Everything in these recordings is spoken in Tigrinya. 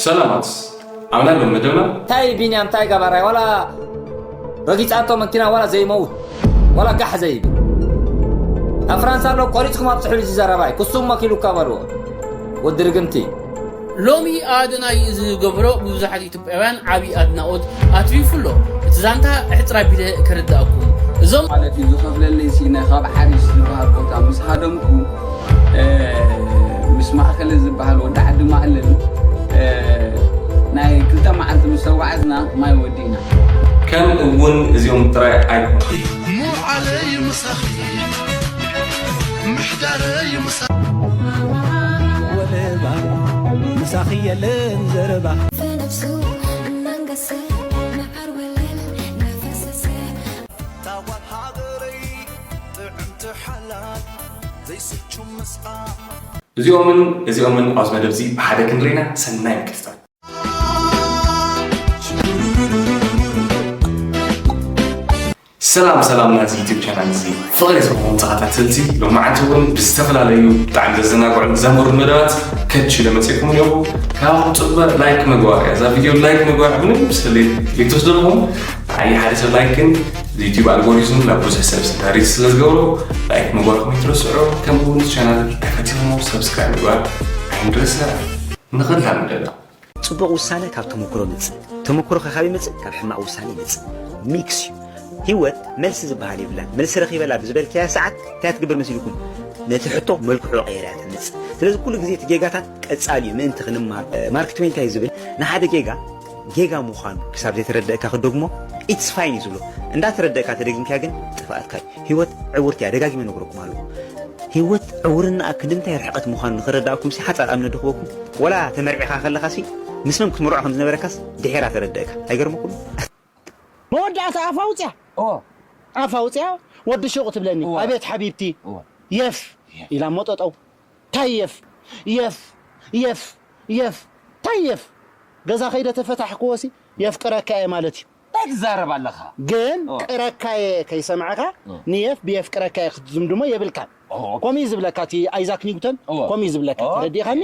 ሰላማት ኣምና ሎም መደብና እንታይ ቢንያም እንታይ ገባራይ ዋላ ረጊጻቶ መኪና ዋላ ዘይመውት ዋላ ጋሕ ዘይብል ኣብ ፍራንሳ ኣሎ ቆሪጽኩም ኣብጽሑሉ እዚ ዘረባይ ክሱም መኪሉካ በልዎ ወዲ ርግምቲ። ሎሚ ኣዶናይ ዝገብሮ ብብዙሓት ኢትዮጵያውያን ዓብዪ ኣድናቖት ኣትሪፉ ኣሎ። እቲ ዛንታ ሕጽር ኣቢለ ከረድኣኩም። እዞም ማለት እዩ ዝኸፍለለይ ሲነ ካብ ሓሪሽ ዝበሃል ቦታ ምስ ሃደምኩ ምስ ማእከለ ዝበሃል ወዲ ዓዲ ማእለል ናይ ክልተ መዓልቲ ምስ ተጓዓዝና ማይ ወዲእና። ከም እውን እዚኦም ጥራይ ኣይኮኑን። ሙዓለይ ምሳኺ ምሕዳረይ ምሳ ወለባ ምሳኺ የለን ዘረባ። እዚኦምን እዚኦምን ኣብዚ መደብ እዚ ብሓደ ክንርኢና ሰናይ ምክትታል። ሰላም ሰላም ናዚ ዩቲብ ቻናል እዚ ፍቕሪ ዝኾኑ ተኸታተልቲ ሎማዓንቲ እውን ብዝተፈላለዩ ብጣዕሚ ዘዘናግዑን ዘምህሩን መደባት ከች ኢለ መፅእኩም ኣለኹ። ካብ ፅበ ላይክ ምግባር እያ እዛ ቪድዮ ላይክ ምግባር ምንም ስለ ዘይትወስደልኩም ንዓይ ሓደ ሰብ ላይክ ግን ዩቲብ ኣልጎሪዝም ናብ ብዙሕ ሰብ ስዳሪት ስለ ዝገብሮ ላይክ ምግባርኩም ይትረስዑ። ከምኡ እውን ቻናል ተፈቲኹሞ ሰብስክራይብ ምግባር ኣይንረስዕ። ንኽልታ ምደላ ጽቡቕ ውሳነ ካብ ተመክሮ ይመጽእ፣ ተመክሮ ከ ካብ ይመጽእ? ካብ ሕማቕ ውሳነ ይመጽእ። ሚክስ እዩ። ህይወት መልሲ ዝበሃል የብላን። መልሲ ረኺበላ ብዝበልካያ ሰዓት እንታይ ትገብር መሲልኩም? ነቲ ሕቶ መልክዑ ቀይራ እያ ተምጽእ። ስለዚ ኩሉ ግዜ እቲ ጌጋታት ቀጻሊ እዩ ምእንቲ ክንማር። ማርክ ትዌን እንታይ እዩ ዝብል? ንሓደ ጌጋ ጌጋ ምዃኑ ክሳብ ዘይተረደእካ ክደግሞ ኢትስ ፋይን እዩ ዝብሎ። እንዳተረደእካ ተደጊምካያ ግን ጥፍኣትካ እዩ። ህይወት ዕውርቲ እያ ደጋጊመ ነግረኩም ኣለኹ። ህይወት ዕውርናኣ ክንድምንታይ ርሕቐት ምዃኑ ንኽረዳእኩም ሲ ሓጻር ኣብነት ድኽበኩም። ወላ ተመርዒኻ ከለኻሲ ምስ መን ክትምርዖ ከም ዝነበረካስ ድሒራ ተረደእካ። ኣይገርመኩምን? መወዳእታ ኣፋ ኣውፅያ ኣፋ ኣውፅያ ወዲ ሹቕ ትብለኒ ኣቤት ሓቢብቲ የፍ ኢላ እሞ ጠጠው ታይ የፍ የፍ የፍ የፍ ታይ የፍ ገዛ ከይደ ተፈታሕክዎ ሲ የፍቅረካ እየ ማለት እዩ እንታይ ትዛረብ ኣለኻ ግን ቅረካየ ከይሰማዕካ ንየፍ ብየፍቅረካየ ክትዝምድሞ የብልካን ከምኡ እዩ ዝብለካ እቲ ኣይዛክ ኒውተን ከምኡ እዩ ዝብለካ ተረዲእኻኒ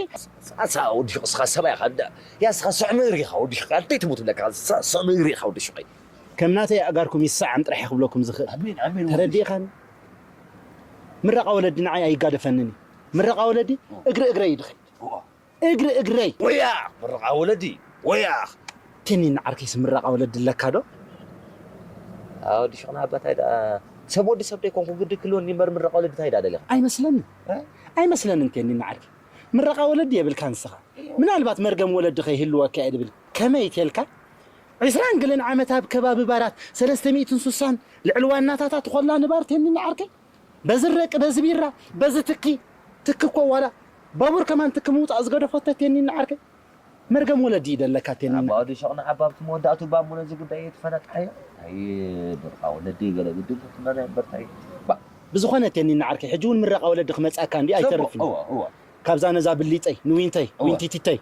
ኣሳ ወዲ ሹቕ እስኻ ሰብኣይ ኢኻ እንዳ ያ እስኻ ስዕ ምእሪ ኢኻ ወዲ ሹቕ ኣንተይ ትሙት ብለካ ስዕ ምእሪ ኢኻ ወዲ ሹቐይ ከም ናተይ ኣእጋርኩም ይሰዓም ጥራሕ ክብለኩም ዝኽእል ኣሜን ኣሜን ተረዲእኻኒ ምረቓ ወለዲ ንዓይ ኣይጋደፈንን እዩ ምረቓ ወለዲ እግሪ እግረይ እዩ ድኸይድ እግሪ እግረይ ወያ ምርቓ ወለዲ ወያ ቴኒን ዓርከይስ ምረቓ ወለዲ ኣለካ ዶ ወዲ ሽቕና ኣባታይ ደኣ ሰብ ወዲ ሰብ ደይኮንኩ ግዲ ክልወኒ እምበር ምረቓ ወለዲ እንታይ ደኣ ደሊኻ ኣይመስለኒ ኣይመስለንን ቴኒን ዓርከይ ምረቓ ወለዲ የብልካ ንስኻ ምናልባት መርገም ወለዲ ከይህልወካ እየ ድብል ከመይ ተልካ ዕስራን ገለን ዓመት ኣብ ከባቢ ባራት ሰለስተ ሚእትን ሱሳን ልዕሊ ዋናታታ ትኾላ ንባር ቴኒን ዓርከይ በዚ ረቂ በዚ ቢራ በዚ ትኪ ትኪ እኮ ዋላ ባቡር ከማን ትኪ ምውፃእ ዝገደፎ ተቴኒና ዓርከይ መርገም ወለዲ እዩ ደለካ ቴኒና ኣባኡ ድሸቕና ዓባብቲ መወዳእቱ ባሞ ነዚ ጉዳይ እየ ትፈነጥሓዮ ናይ ብርቃ ወለዲ ገለ ግድል ክትመርያ እምበርታይ ብዝኾነ ቴኒና ዓርከይ ሕጂ እውን ምረቃ ወለዲ ክመፅኣካ እንዲ ኣይተርፍን ካብዛ ነዛ ብሊፀይ ንዊንተይ ዊንቲቲተይ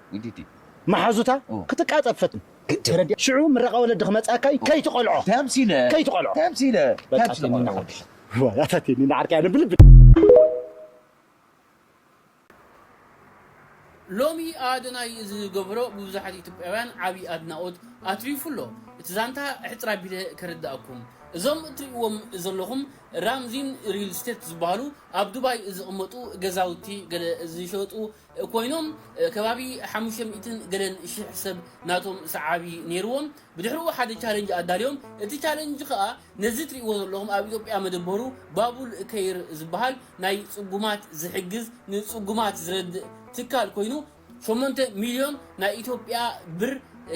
መሓዙታ ክትቃፀብ ፈትን ተረዲኣ ሽዑ ምረቓ ወለዲ ክመፅኣካ እዩ ከይትቆልዖ ተምሲለ ከይትቆልዖ ተምሲለ በቃ ተምሲለ ተምሲለ ንዓርካ ያለ ብልብል ሎሚ ኣደናይ ዝገብሮ ብብዙሓት ኢትዮጵያውያን ዓብዪ ኣድናቖት ኣትሪፉ ኣሎ። እቲ ዛንታ ሕፅር ኣቢለ ከረዳእኩም። እዞም እትሪእዎም ዘለኹም ራምዚን ሪል ስቴት ዝበሃሉ ኣብ ዱባይ ዝቕመጡ ገዛውቲ ገለ ዝሸጡ ኮይኖም ከባቢ ሓሙሽተ ሚእትን ገለን ሽሕ ሰብ ናቶም ሰዓቢ ነይርዎም። ብድሕሪኡ ሓደ ቻለንጅ ኣዳልዮም። እቲ ቻለንጅ ከኣ ነዚ ትርእይዎ ዘለኹም ኣብ ኢትዮጵያ መደበሩ ባቡል ከይር ዝበሃል ናይ ጽጉማት ዝሕግዝ ንጽጉማት ዝረድእ ትካል ኮይኑ ሸሞንተ ሚልዮን ናይ ኢትዮጵያ ብር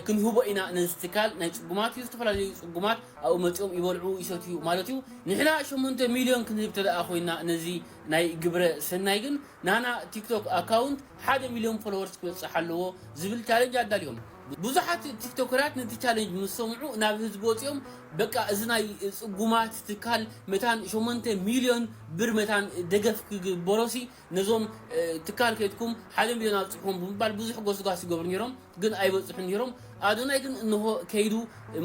ክንህቦ ኢና ነዚ ትካል ናይ ጽጉማት እዩ። ዝተፈላለዩ ጽጉማት ኣብኡ መጺኦም ይበልዑ ይሰትዩ ማለት እዩ። ንሕና ሸሞንተ ሚልዮን ክንህብ ተደኣ ኮይና ነዚ ናይ ግብረ ሰናይ ግን ናና ቲክቶክ ኣካውንት ሓደ ሚልዮን ፎሎወርስ ክበጽሕ ኣለዎ ዝብል ቻለንጅ ኣዳልዮም። ብዙሓት ቲክቶከራት ነቲ ቻለንጅ ምስ ሰምዑ ናብ ህዝቢ ወጺኦም በቃ እዚ ናይ ጽጉማት ትካል መታን ሸሞንተ ሚልዮን ብር መታን ደገፍ ክግበሮሲ ነዞም ትካል ከይድኩም ሓደ ሚልዮን ኣብፅሕዎም ብምባል ብዙሕ ጎስጓስ ይገብሩ ነይሮም ግን ኣይበፅሑን ነይሮም ኣዶናይ ግን እንሆ ከይዱ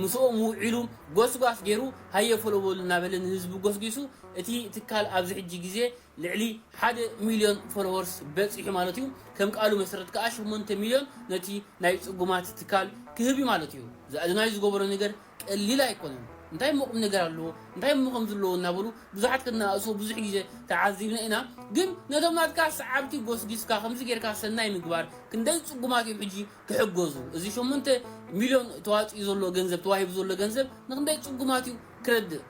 ምስኦም ውዒሉ ጎስጓስ ገይሩ ሃየ ፎሎ በሉ እናበለ ንህዝቢ ጎስጒሱ እቲ ትካል ኣብዚ ሕጂ ግዜ ልዕሊ ሓደ ሚልዮን ፎሎወርስ በፂሑ ማለት እዩ። ከም ቃሉ መሰረት ከዓ ሸሞንተ ሚልዮን ነቲ ናይ ፅጉማት ትካል ክህብ እዩ ማለት እዩ። እዚ ኣዶናይ ዝገበሮ ነገር ቀሊል ኣይኮነን። እንታይ እሞ ቁም ነገር ኣለዎ? እንታይ እሞ ከም ዘለዎ እናበሉ ብዙሓት ከነኣእስዎ ብዙሕ ግዜ ተዓዚብና ኢና። ግን ነቶም ናትካ ሰዓብቲ ጎስጒስካ ከምዚ ጌርካ ሰናይ ምግባር ክንደይ ፅጉማት እዮም ሕጂ ክሕገዙ። እዚ ሸሞንተ ሚልዮን ተዋፂኡ ዘሎ ገንዘብ፣ ተዋሂቡ ዘሎ ገንዘብ ንክንደይ ፅጉማት እዩ ክረድእ።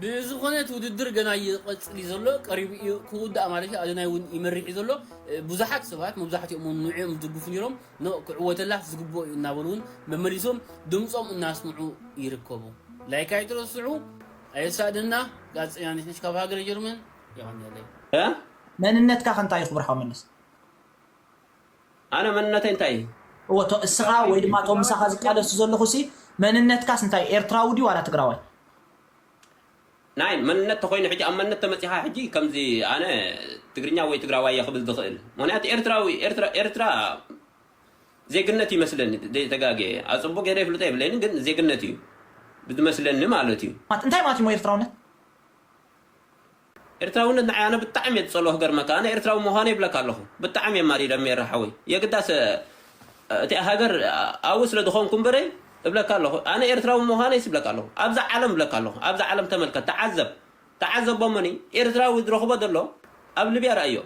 ብዝኾነ እቲ ውድድር ገና ይቐፅል እዩ ዘሎ፣ ቀሪቡ እዩ ክውዳእ ማለት እዩ። ኣዶናይ እውን ይመርሕ እዩ ዘሎ። ብዙሓት ሰባት፣ መብዛሕትኦም እውን ንዕኦም ዝድግፉ ነይሮም፣ ኖ ክዕወተላ ዝግብኦ እዩ እናበሉ እውን መመሊሶም ድምፆም እናስምዑ ይርከቡ። ላይክ ኣይትረስዑ፣ ኣየሳእደና። ጋዜጠኛ ነሽነሽ ካብ ሃገረ ጀርመን። የቐንየለይ። እ? መንነትካ ከ እንታይ እዩ ክብርሃው መለስ? ኣነ መንነተይ እንታይ እዩ? እወ፣ እቶ እስኻ ወይ ድማ እቶም ምሳኻ ዝቃለሱ ዘለኹ ሲ መንነትካስ እንታይ እዩ? ኤርትራዊ ድዩ ዋላ ትግራዋይ? ናይ መንነት ተኮይኑ ሕጂ ኣብ መንነት ተመፂኻ ሕጂ ከምዚ ኣነ ትግርኛ ወይ ትግራዋይ እየ ክብል ዝኽእል። ምክንያቱ ኤርትራዊ፣ ኤርትራ፣ ኤርትራ ዜግነት ይመስለኒ፣ ዘይተጋግየ። ኣፅቡቅ ገይረ ይፍልጦ የብለይን፣ ግን ዜግነት እዩ ብዝመስለኒ ማለት እዩ። ማለት እንታይ ማለት እዩ ሞ ኤርትራውነት? ኤርትራውነት ንዓይ ኣነ ብጣዕሚ እየ ዝጸልኦ ክገርመካ። ኣነ ኤርትራዊ ምዃነይ ይብለካ ኣለኹ። ብጣዕሚ እየ ኣማሪረ ሜራ ሓወይ። የግዳስ እቲ ሃገር ኣብኡ ስለ ዝኾንኩ እምበረይ እብለካ ኣለኹ። ኣነ ኤርትራዊ ምዃነይስ እብለካ ኣለኹ። ኣብዛ ዓለም እብለካ ኣለኹ። ኣብዛ ዓለም ተመልከት፣ ተዓዘብ። ተዓዘቦ እሞኒ ኤርትራዊ ዝረኽቦ ዘሎ ኣብ ሊብያ ረኣዮ።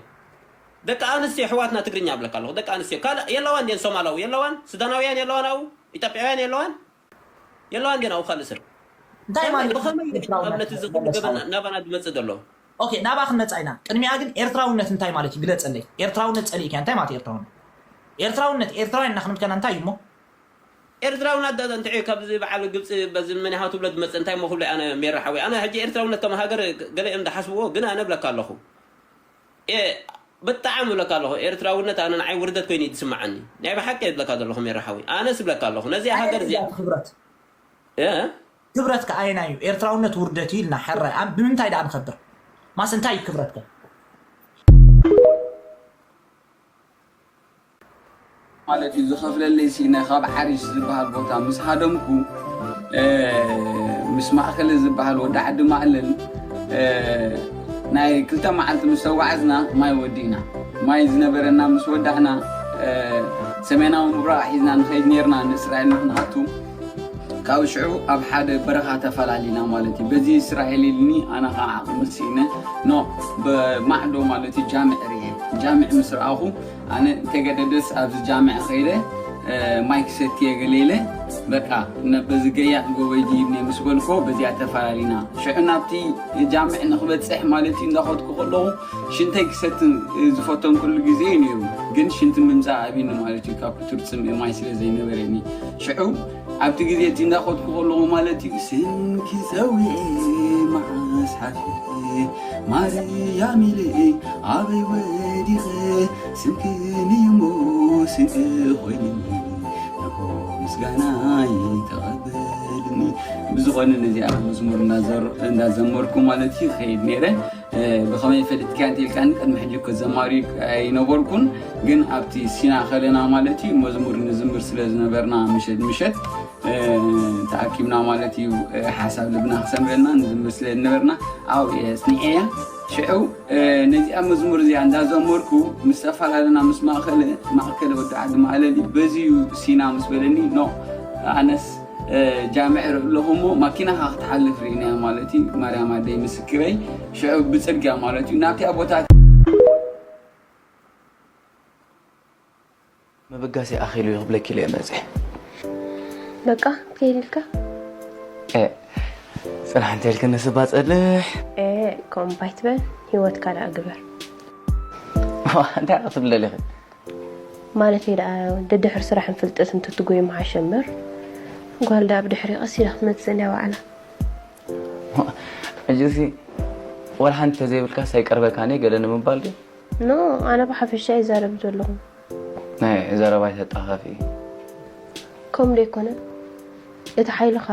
ደቂ ኣንስትዮ ኣሕዋትና ትግርኛ እብለካ ኣለኹ። ደቂ ኣንስትዮ ካልእ የለዋን ድየን ሶማላዊ የለዋን ሱዳናውያን የለዋን ኣብኡ ኢትዮጵያውያን የለዋን የለዋን ድየን ኣብኡ ካልእ ሰብ። እንታይ ማለት እዩ? ብኸመይ ኣብ ነቲ ዝኹሉ ገበን ናባና ዝመጽእ ዘሎ? ኦኬ ናባ ክንመጻ ኢና። ቅድሚያ ግን ኤርትራውነት እንታይ ማለት እዩ ግለጸለይ። ኤርትራውነት ጸሊእካ እንታይ ማለት እዩ ኤርትራውነት? ኤርትራውነት ኤርትራውያን ኢና ክንብል ከና እንታይ እዩ እሞ? ኤርትራውነት ዳዳ እንታይ እዩ ካብዚ በዓል ግብጺ በዚ መን ኢኻ ትብሎ ዝመጽእ እንታይ እሞ ክብሎ ኣነ ሜራ ሓወይ። ኣነ ሕጂ ኤርትራውነት ከም ሃገር ገለ እዮም ዝሓስብዎ ግን ኣነ እብለካ ኣለኹ። ብጣዕሚ እብለካ ኣለኹ ኤርትራውነት ኣነ ንዓይ ውርደት ኮይኑ እዩ ዝስምዓኒ ናይ ብሓቂ እብለካ ዘለኹ ሜራ ሓወይ ኣነስ እብለካ ኣለኹ ነዚኣ ሃገር እዚኣ ክብረት እ ክብረት ከ ኣየናይ እዩ ኤርትራውነት ውርደት እዩ ኢልና ሕራይ ኣብ ብምንታይ ደኣ ንኸብር ማስ እንታይ እዩ ክብረት ከ ማለት እዩ ዝኸፍለለይ ሲነ ካብ ዓሪሽ ዝበሃል ቦታ ምስ ሃደምኩ ምስ ማእከለ ዝበሃል ወዲ ዓዲ ማእለል ናይ ክልተ መዓልቲ ምስ ተጓዓዝና ማይ ወዲእና ማይ ዝነበረና ምስ ወዳእና ሰሜናዊ ምብራቕ ሒዝና ንኸይድ ነርና ንእስራኤል ንክንኣቱ ካብ ሽዑ ኣብ ሓደ በረኻ ተፈላሊና ማለት እዩ በዚ እስራኤል ኢልኒ ኣነ ከዓ ዓቕሚ ስኢነ ኖ ብማዕዶ ማለት እዩ ጃምዕ ርየ ጃምዕ ምስ ረኣኹ ኣነ እንተገደደስ ኣብዚ ጃምዕ ከይደ ማይ ክሰቲ የገለ ኢለ በቃ በዚ ገያዕ ጎበይ ድይብኒ ምስ በልኮ በዚኣ ተፈላለዩና ሽዑ ናብቲ ጃምዕ ንክበፅሕ ማለት እዩ እንዳኸድኩ ከለኹ ሽንተይ ክሰቲ ዝፈተንኩሉ ግዜ እዩ ነይሩ ግን ሽንቲ ምምፃእ ኣብኒ ማለት እዩ ካብ ክቱር ፅምኢ ማይ ስለ ዘይነበረኒ ሽዑ ኣብቲ ግዜ እቲ እንዳኸድኩ ከለኹ ማለት እዩ ስምኪ ፀዊዐ መዓስ ሓፊ ማርያም ኢለ ኣበይ ወዲቐ ስምኪ ንዩሞ ስንቂ ኮይንኒ ነሆ ምስጋናይ ተቐበልኒ ብዝኾነ ነዚኣ መዝሙር እንዳዘመርኩ ማለት እዩ ከይድ ነይረ ብኸመይ ፈሊጥካ እንተ ኢልካኒ ቅድሚ ሕጂ እኮ ዘማሪ ኣይነበርኩን ግን ኣብቲ ሲና ከለና ማለት እዩ መዝሙር ንዝምር ስለ ዝነበርና ምሸት ምሸት ተኣኪብና ማለት እዩ ሓሳብ ልብና ክሰምረልና ንዝምር ስለ ዝነበርና ኣብኡ እየ ኣፅኒዐያ ሽዑ ነዚኣ መዝሙር እዚኣ እንዳዘመርኩ ምስ ተፈላለና ምስ ማእከለ ማእከለ ወዲ ዓዲ ማእለሊ በዚዩ ሲና ምስ በለኒ ኖ ኣነስ ጃምዕ ርኢ ኣለኹ እሞ ማኪናኻ ክትሓልፍ ርኢናያ ማለት እዩ ማርያም ኣደይ ምስክረይ ሽዑ ብፅርግያ ማለት እዩ ናብቲኣ ቦታ ምብጋስ ኣኺሉ እዩ ክብለኪ ኢለ እየ መፅእ በቃ ከይድ ኢልካ ጽናሕ እንተልክኒ ስባ ጸልሕ ከምኡ ባይትበል ህይወትካ ደኣ ግበር እንታይ ክትብለልኺ ማለተይ ደኣ ደድሕር ስራሕን ፍልጠትን ተትጎዩ ምሓሸ እምበር ጓል ደኣ ብድሕሪ ቀስ ኢላ ክትመጽእ እያ ባዕላ ሕጂሲ ወላ ሓንቲ ተዘይብልካስ ኣይቀርበካን እየ ገለ ንምባል ድዩ ኖ ኣነ ብሓፈሻ ይዛረብ ዘለኹ ናይ ዘረባ ይተጣፋፊ ከምኡ ደይኮነ እቲ ሓይልኻ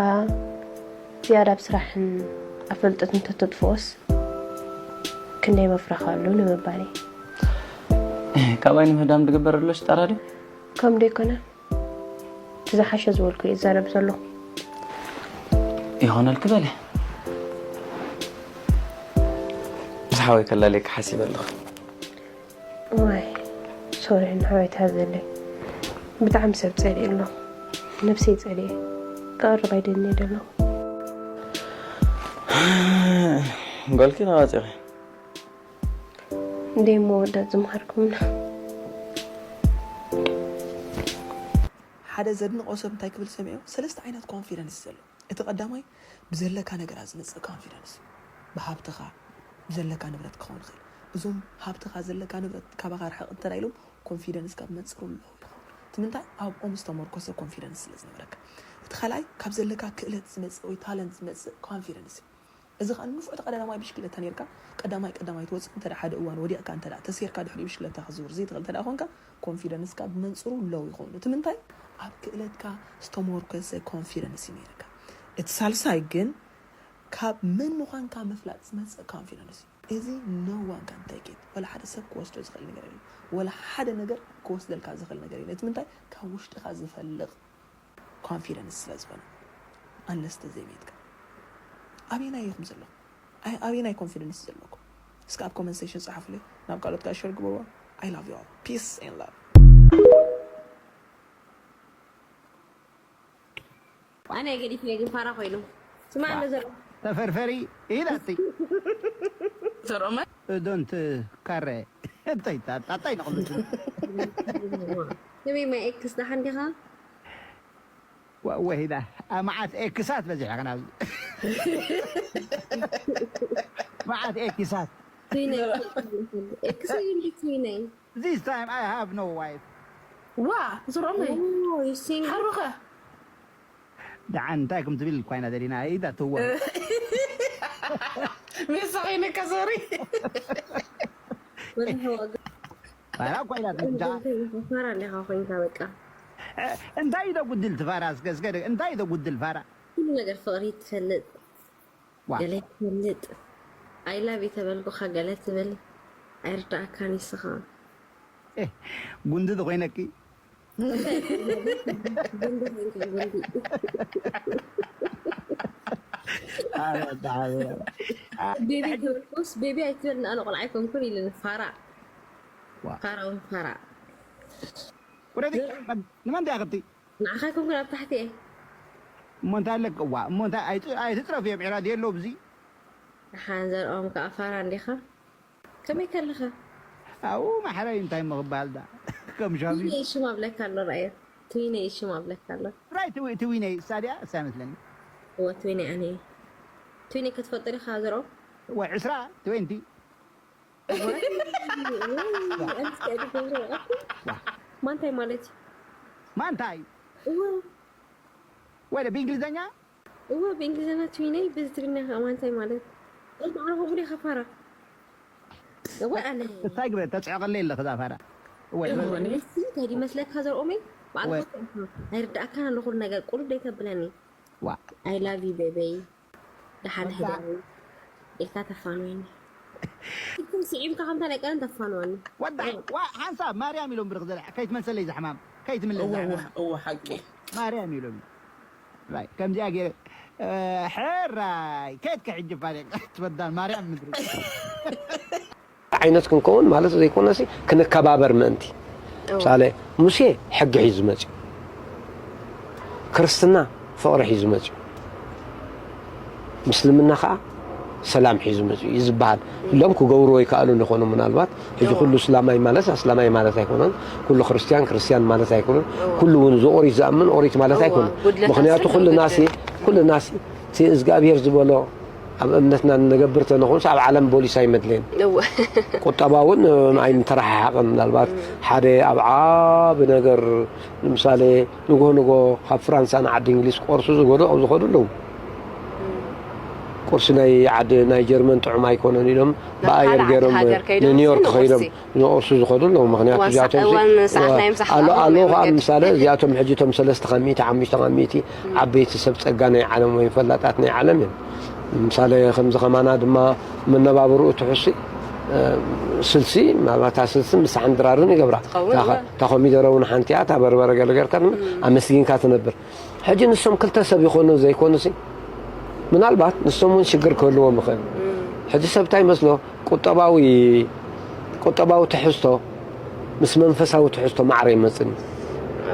ዝያዳ ኣብ ስራሕን ኣብ ፍልጠትን ተተጥፍኦስ ክንደይ መፍረኻ ኣሎ ንምባል እዩ ካባይ ንምህዳም ዝግበር ኣሎ ሽጣራ ድዩ ከምኡ ደይኮነ ዝሓሸ ዝበልኩ እየ ዝዛረብ ዘለኹ። ይኾነልኪ በለ። ምስ ሓወይ ከላልየኪ ሓሲበ ኣለኹ። ዋይ ሶሪ ንሓወይ ተሃዘለይ። ብጣዕሚ ሰብ ጸሊእ ኣለኹ። ነብሰይ ጸሊኤ። ክቐርብ ኣይደልየ ደለኹ። ጓልኪ ናዋፂኺ እንዴ መወዳት ዝምሃርኩምና ሓደ ዘድንቖ ሰብ እንታይ ክብል ሰሚዐ? ሰለስተ ዓይነት ኮንፊደንስ ዘሎ። እቲ ቀዳማይ ብዘለካ ነገራት ዝመፅእ ኮንፊደንስ እዩ። ብሃብትኻ፣ ብዘለካ ንብረት ክኸውን ይኽእል። እዞም ሃብትኻ ዘለካ ንብረት ካባኻ ርሕቕ እንተ ኢሎም ኮንፊደንስካ ብመንፅሩ ሎው ይኸውን። እቲ ምንታይ ኣብኦም ዝተመርኮሰ ኮንፊደንስ ስለ ዝነበረካ። እቲ ካልኣይ ካብ ዘለካ ክእለት ዝመፅእ ወይ ታለንት ዝመፅእ ኮንፊደንስ እዩ። እዚ ከዓ ንፉዕ ተቐዳዳማይ ብሽክለታ ነርካ ቀዳማይ ቀዳማይ ትወፅእ እንተ ሓደ እዋን ወዲቕካ እንተ ተሰይርካ ድሕሪኡ ብሽክለታ ክዝውር ዘይትኽእል እንተ ኮይንካ ኮንፊደንስካ ብመንፅሩ ሎው ይኸውን። እቲ ምንታይ ኣብ ክእለትካ ዝተመርኮሰ ኮንፊደንስ እዩ ነርካ። እቲ ሳልሳይ ግን ካብ መን ምዃንካ ምፍላጥ ዝመፅእ ኮንፊደንስ እዩ። እዚ no one can take it። ወላ ሓደ ሰብ ክወስዶ ዝኽእል ነገር የለን። ወላ ሓደ ነገር ክወስደልካ ዝኽእል ነገር የለን። እቲ ምንታይ ካብ ውሽጥኻ ዝፈልቕ ኮንፊደንስ ስለ ዝኾነ unless ተዘይሜትካ ኣበየናይ ኢኹም ዘለኹም? ኣይ- ኣበየናይ ኮንፊደንስ ዘለኩም? እስከ ኣብ ኮመንት ሴክሽን ጸሓፉለይ፣ ናብ ካልኦት ከዓ ሸር ግበርዎ። I love you all. Peace and love. ኣነ ገዲፍ ግን ፋራ ኮይኑ ስማ እንደ ዘር ተፈርፈሪ ኢላትይ ዘርኦመ ዶንት ካረ እንታይ ጣጣይ ንቕምት ስሚ ማይ ኤክስ ደሓን ዲኻ? ወሂዳ መዓት ኤክሳት በዚሕካ ናብዚ መዓት ኤክሳት ትዊነይ ኤክስ እንዲ ትዊነይ This time I have no wife. ዋ ዝሮመይ ሲንግ ሓሩኸ ደሓን እንታይ ከም ትብል እኳ ኢና ደሊና ኢዳ ትወ ሜሳ ኮይነካ ሶሪ ባላ እኳ ኢላ ትምዳ ፋራ እንዲኻ ኮይንካ በቃ እንታይ ኢደ ጉድል ትፋራ እስከ እስከ እንታይ ኢደ ጉድል ፋራ ኩሉ ነገር ፍቕሪ ትፈልጥ ዋ ገለ ትፈልጥ I love you ተበልኩኻ ገለ ትብል ኣይርዳእካን ይስኻ ጉንዲ ተኮይነኪ ጉንዲ ኮይንካ ጉንዲ ቤቢ ተበልኩስ ቤቢ ኣይትበል ንኣነ ቆልዓ ኣይኮንኩን ኢለ ፋራ ፋራ ውን ፋራ ወረዲ ንመን ዲያ ክብቲ ንዓኻ ኣይኮንኩን ኣብ ታሕቲ እየ እሞ እንታይ ኣለክ ዋ እሞ እንታይ ኣይት- ኣይትጥረፍ እዮም ዕራድ የለው ብዚ ደሓን ዘርኦም ከዓ ፋራ እንዲኻ ከመይ ከለኻ ኣው ማሕረይ እንታይ ምክባል ዳ ከም ሻሚ ትዊነይ ሽም ኣብለካ ኣሎ ራእየ ትዊነይ ሽም ኣብለካ ኣሎ ራይ ትዊ- ትዊነይ እሳ ድያ እሳ ይመስለኒ እወ ትዊነይ ኣነ እየ ትዊነይ ክትፈልጦ ዲኻ ዘርኦም ወይ ዕስራ ትዌንቲ ኣንስቲ ገብረ ኣኩ ማንታይ ማለት እዩ ማንታይ እወ ወይ ብእንግሊዝኛ እወ ብእንግሊዝኛ ትዊነይ ብዚ ትግርኛ ከዓ ማንታይ ማለት እዩ ባዕሉ ከምኡ ዲኻ ፋራ እወ ኣነ እንታይ ግበ ተፅዕቐለ የለ ክዛ ፋራ ወይ ንስቲ እንታይ ድመስለካ ዘርኦመይ ባዕልካ ኣይርዳእካን ኣሎ ኩሉ ነገር ቁሩብ ደይተብለኒ ዋ I love you ቤበይ ደሓን ሕደሪ ኢልካ ተፋንወኒ ኢልኩም ስዒምካ ከምታ ናይ ቀደም ተፋንወኒ ወዳ ዋ ሓንሳብ ማርያም ኢሎም ብርክ ዘለ ከይትመልሰለይ ዝሕማም ከይትምለስ እወ ዝሕማም እወ እወ ሓቂ ማርያም ኢሎም ራይ ከምዚኣ ገይረ ሕራይ ከየትካ ሕጂ ፋደ ትበዳል ማርያም ምድሪ ዓይነት ክንከውን ማለት ዘይኮነሲ ክንከባበር ምእንቲ ምሳሌ ሙሴ ሕጊ ሒዙ መፅዩ ክርስትና ፍቕሪ ሒዙ መፅዩ ምስልምና ከዓ ሰላም ሒዙ መፅዩ እዩ ዝበሃል ሎም ክገብርዎ ይከኣሉ ይኾኑ ምናልባት ሕጂ ኩሉ እስላማይ ማለት ኣስላማይ ማለት ኣይኮነን ኩሉ ክርስትያን ክርስትያን ማለት ኣይኮነን ኩሉ እውን ዝኦሪት ዝኣምን ኦሪት ማለት ኣይኮነን ምክንያቱ ኩልናሲ ኩልናሲ እቲ እግዚኣብሔር ዝበሎ ኣብ እምነትና ንነገብር ተንኾንስ ኣብ ዓለም ቦሊስ ኣይመድለየን። ቁጠባ እውን ኣይንተረሓሓቕን። ምናልባት ሓደ ኣብ ዓቢ ነገር ንምሳሌ ንግሆ ንግሆ ካብ ፍራንሳ ንዓዲ እንግሊዝ ክቆርሱ ዝገዱ ኣብ ዝኸዱ ኣለዉ። ቁርሲ ናይ ዓዲ ናይ ጀርመን ጥዑም ኣይኮነን ኢሎም ብኣየር ገይሮም ንኒውዮርክ ከይዶም ንኦርሱ ዝኸዱ ኣለዉ ምክንያቱ እዚኣቶም ኣለዉ ከዓ ምሳሌ እዚኣቶም ሕጂ እቶም ሰለስተ ካብ ሚእቲ ሓሙሽተ ካብ ሚእቲ ዓበይቲ ሰብ ፀጋ ናይ ዓለም ወይም ፈላጣት ናይ ዓለም እዮም ምሳሌ ከምዚ ከማና ድማ መነባብርኡ ትሕሱ ስልሲ፣ ምናልባት እታ ስልሲ ምሳሕን ድራርን ይገብራ። ትኸውን እታ እያ። እታ ኮሚደረ እውን ሓንቲ እያ፣ እታ በርበረ ገለ ጌርካ ድማ ኣመስጊንካ ትነብር። ሕጂ ንሶም ክልተ ሰብ ይኾኑ ዘይኮኑ ሲ፣ ምናልባት ንሶም እውን ሽግር ክህልዎም ይኽእል። ሕጂ ሰብ እንታይ ይመስሎ? ቁጠባዊ፣ ቁጠባዊ ትሕዝቶ ምስ መንፈሳዊ ትሕዝቶ ማዕረ ይመጽእ።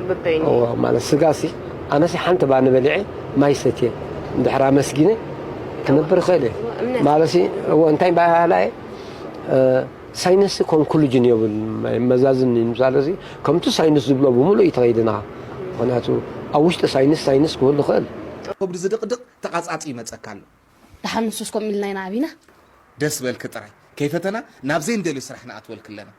በበይኑ። እዎ፣ ማለት ስጋ ሲ፣ ኣነ ሲ ሓንቲ ባኒ በሊዐ ማይ ሰትየ እንድሕር ኣመስጊነ ክነብር እኽእል እየ። እምነት። ማለት ሲ፣ እዎ፣ እንታይ ባህላ እየ፣ እ፣ ሳይንስ ኮንክሉጅን የብሉን፣ መዛዝን እዩ። ምሳሌ እዚ ከምቲ ሳይንስ ዝብሎ ብምሉእ እዩ ተኸይድና። ምኽንያቱ ኣብ ውሽጢ ሳይንስ፣ ሳይንስ ክህሉ ይኽእል። ከብዱ ዝድቕድቕ ተቓጻጺ ይመጸካ ኣሎ። ደሓን ንሱስ ከምኡ ኢልና ኢና ዓቢና። ደስ በልኪ ጥራይ። ከይፈተና ናብ ዘይንደልዮ ስራሕ ንኣትወልኪ ኣለና።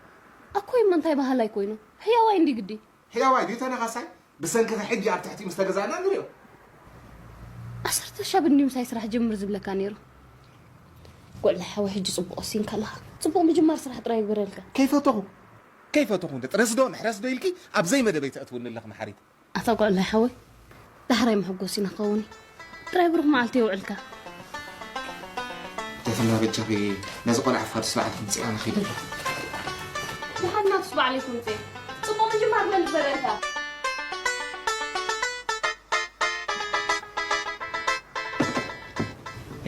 ኣኮይ እሞ እንታይ በሃላይ ኮይኑ? ሕያዋይ እንዲ ግዲ። ሕያዋይ ድዩ ተነኻሳይ? ብሰንክኺ ሕጂ ኣብ ትሕቲ ምስ ተገዛእና ንሪኦ። ዓሰርተ ሻብ እንዲ ምሳይ ስራሕ ጀምር ዝብለካ ነይሩ። ጎዕለ ሓወይ ሕጂ ጽቡቕ ወሲንካ ኣለኻ። ጽቡቕ ምጅማር ስራሕ ጥራይ ይግበረልካ። ከይፈተኹ፣ ከይፈተኹ እንደ ጥረስዶ ምሕረስዶ ኢልኪ ኣብ ዘይመደበይ ተእትውኒ ኣለኺ መሓሪት። ኣታ ጎዕለ ሓወይ ዳሕራይ መሐጎሲና ክኸውን እዩ። ጥራይ ብሩኽ መዓልቲ የውዕልካ። ደፍና በጃኺ ነዚ ቆልዓ ፋድ ስርዓት ምጽኣ ንኺድ። ደሓን ናብስ ባዕለይ ክምጽእ። ጽቡቕ ምጅማር መን ዝበረልካ?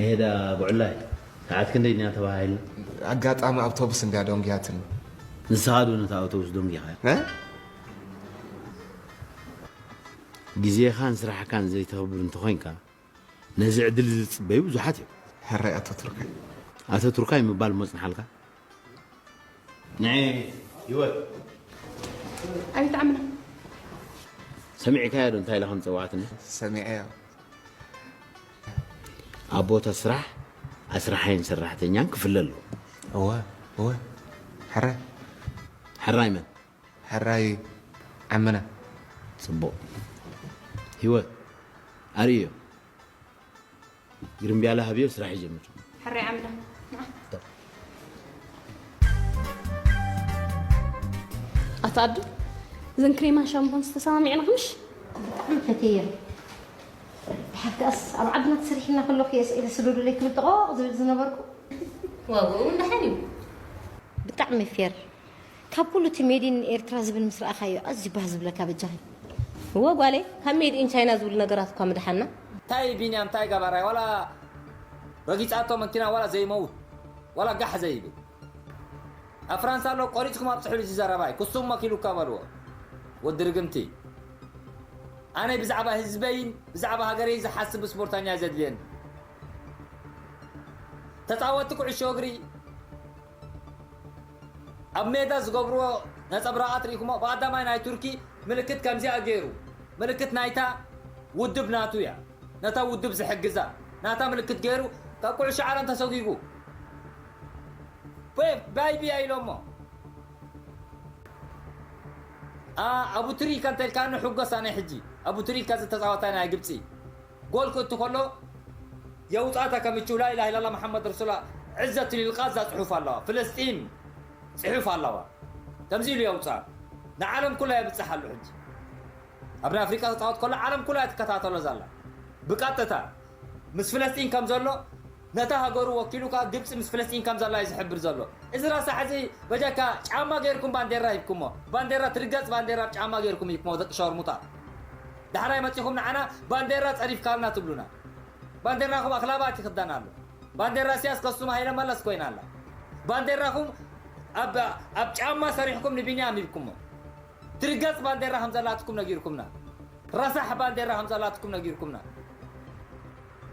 ኤዳ ጉዕላይ፣ ሰዓት ክንደይ ድያ ተባሂልና? ኣጋጣሚ ኣውቶቡስ እንድያ ደንጉያትኒ። ንስኻ ዶ ነታ ኣውቶቡስ ደንጉኻ? እ? ግዜኻን ስራሕካን ዘይተኽብር እንተኾይንካ፣ ነዚ ዕድል ዝጽበዩ ብዙሓት እዮም። ሕራይ ኣቶ ቱርካይ። ኣቶ ቱርካይ ምባል እሞ ጽንሓልካ። ንዒ ህይወት። ኣቤት ዓምና። ሰሚዕካዮ ዶ እንታይ ኢላ ከም ዝጸዋዕትኒ? ሰሚዐዮ። ኣብ ቦታ ስራሕ ኣስራሓይን ሰራሕተኛን ክፍለ ኣለዎ። እወ፣ እወ። ሕራይ። ሕራይ መን? ሕራይ ዓምና። ጽቡቕ። ህይወት፣ ኣርእዮ። ግርምብያላ ሃብዮ ስራሕ ይጀምር። ሕራይ ዓምና። ኣታ ኣዱ፣ እዘን ክሬማን ሻምፖን ዝተሰማሚዕና ምሽ? ብጣዕሚ ፈትየን። ብሓፍካስ ኣብ ዓድና ተሰሪሕና ከለኹ እየ ስኢለ ስደዱለይ ክብል ጠቖቕ ዝብል ዝነበርኩ። ዋግኡ እውን ደሓን እዩ። ብጣዕሚ ፌር። ካብ ኩሉ እቲ ሜድ ኢን ኤርትራ ዝብል ምስ ረኣኻዮ ኣዝዩ ባህ ዝብለካ በጃኺ። እወ ጓለይ፣ ካብ ሜድ ኢን ቻይና ዝብሉ ነገራት እኳ ምድሓና። እንታይ ቢንያም፣ እንታይ ገባራይ፣ ዋላ ረጊጻቶ መኪና ዋላ ዘይመውት፣ ዋላ ጋሕ ዘይብል። ኣብ ፍራንሳ ኣሎ፣ ቆሪጽኩም ኣብጽሑሉ እዚ ዘረባይ፣ ክሱም መኪሉካ በልዎ። ወዲ ርግምቲ። ኣነ ብዛዕባ ህዝበይን ብዛዕባ ሃገረይን ዝሓስብ ስፖርተኛ እዩ ዘድልየኒ። ተጻወትቲ ኩዕሾ እግሪ ኣብ ሜዳ ዝገብርዎ ነጸብራቓት ርኢኹሞ? ብቐዳማይ ናይ ቱርኪ ምልክት ከምዚኣ ገይሩ፣ ምልክት ናይታ ውድብ ናቱ እያ፣ ነታ ውድብ ዝሕግዛ ናታ ምልክት ገይሩ ካብ ኩዕሾ ዓለም ተሰጒጉ። ፔፕ ባይ ቢያ ኢሎሞ። ኣ፣ ኣቡ ትሪካ እንተ ኢልካኒ ሕጎስ ኣነ ሕጂ። ኣቡ ትሪካ እዚ ተጻዋታይ ናይ ግብጺ። ጎል ክእቱ ከሎ የውጻእታ ከምቹ ላ ኢላሃ ኢላላ መሓመድ ረሱላ ዕዘቱ ሊልቃዛ ጽሑፍ ኣለዋ። ፍልስጢን ጽሑፍ ኣለዋ። ከምዚ ኢሉ የውጻእ። ንዓለም ኩላ የብጽሕ ኣሎ ሕጂ። ኣብ ናይ ኣፍሪቃ ክጻወት ከሎ ዓለም ኩላ እያ ትከታተሎ ዘላ። ብቀጥታ ምስ ፍለስጢን ከም ዘሎ ነታ ሃገሩ ወኪሉ ከኣ ግብጺ ምስ ፍለስጢን ከም ዘላ እዩ ዝሕብር ዘሎ። እዚ ረሳሕ እዚ በጃካ ጫማ ገይርኩም ባንዴራ ሂብኩሞ። ባንዴራ ትርገጽ ባንዴራ ኣብ ጫማ ገይርኩም ሂብኩሞ ደቂ ሸርሙጣ። ዳሕራይ መጺኹም ንዓና ባንዴራ ጸሪፍካልና ትብሉና። ባንዴራኹም ኣኽላባት ይኽደን ኣሎ። ባንዴራ ኢሳያስ ከሱም ሃይለ መለስ ኮይና ኣላ። ባንዴራኹም ኣብ፣ ኣብ ጫማ ሰሪሕኩም ንቢንያም ሂብኩሞ። ትርገጽ ባንዴራ ከም ዘላትኩም ነጊርኩምና። ረሳሕ ባንዴራ ከም ዘላትኩም ነጊርኩምና።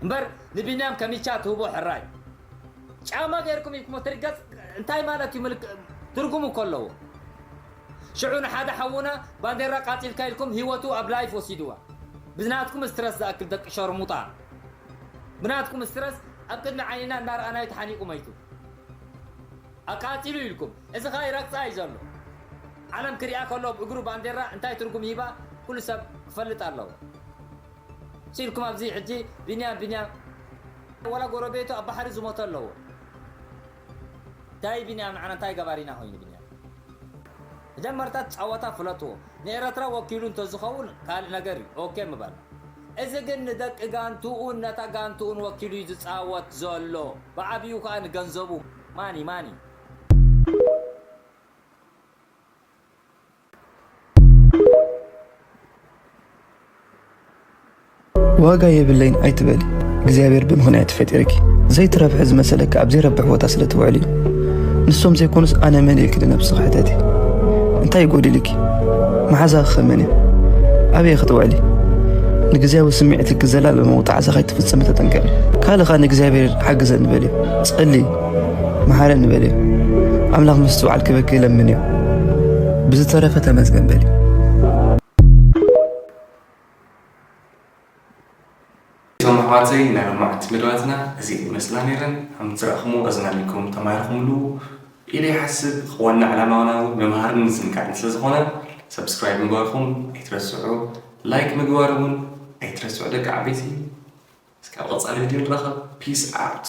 እምበር ንቢንያም ከሚቻ ትህቦ ሕራይ። ጫማ ገይርኩም ኢልኩሞ ትርገጽ እንታይ ማለት እዩ? ምልክ-፣ ትርጉም እኮ ኣለዎ። ሽዑ ንሓደ ሓውና ባንዴራ ቃጺልካ ኢልኩም ህይወቱ ኣብ ላይፍ ወሲድዋ። ብናትኩም ስትረስ ዝኣክል ደቂ ሸርሙጣ። ብናትኩም ስትረስ ኣብ ቅድሚ ዓይንና እናረኣናዮ ተሓኒቁ መይቱ። ኣቃጺሉ ኢልኩም። እዚ ኸኣ ይረግጻ እዩ ዘሎ። ዓለም ክሪኣ ከሎ ብእግሩ ባንዴራ እንታይ ትርጉም ይህባ ኩሉ ሰብ ክፈልጥ ኣለዎ። ሲልኩም ኣብዚ ሕጂ ቢንያም፣ ቢንያም፣ ወላ ጎረቤቱ ኣብ ባሕሪ ዝሞተ ኣለዎ። እንታይ ቢንያም ንዓና እንታይ ገባሪና ኮይኑ ቢንያም? መጀመርታ ጸወታ ፍለጥዎ። ንኤረትራ ወኪሉ እንተዝኸውን ካልእ ነገር እዩ። ኦኬ ምበል። እዚ ግን ንደቂ ጋንትኡን ነታ ጋንትኡን ወኪሉ እዩ ዝጻወት ዘሎ። ብዓቢኡ ከኣ ንገንዘቡ። ማኒ፣ ማኒ። ዋጋ የብለይን ኣይትበሊ። እግዚኣብሔር ብምኽንያት ፈጢርኪ። ዘይትረብሒ ዝመሰለኪ ኣብ ዘይረብሕ ቦታ ስለ ትውዕሊ እዩ። ንሶም ዘይኮኑስ ኣነ መን ኢልኪ ንነብስኺ ሕተቲ። እንታይ ይጎዲልኪ? መሓዛኺ ከ መን እዩ? ኣበይ ክትውዕሊ? ንግዝያዊ ስምዒትኪ ዘላለማዊ ጣዕሳ ከይትፍጽሚ ተጠንቀቂ። ካልእ ኸኣ ንእግዚኣብሔር ሓግዘኒ በልዮ። ጸልዪ፣ መሓረኒ በልዮ። ኣምላኽ ምስትውዓል ክበኪ ለምንዮ። ብዝተረፈ ተመስገን በሊ። እቶም ኣሕዋተይ ናይ ሎማዓንቲ መደባትና እዚኤን ይመስላ ነይረን። ከም ዝረኣኹምዎ ኣዝናኒኩም ተማሂርኩምሉ ኢለ ይሓስብ። ዋና ዕላማና እውን መምሃርን ምዝንጋዕን ስለ ዝኾነ ሰብስክራይብ ምግባርኩም ኣይትረስዑ፣ ላይክ ምግባር እውን ኣይትረስዑ ደቂ ዓበይቲ። እስካብ ቀጻሊ ቪድዮ ንራኸብ። ፒስ ኣውት።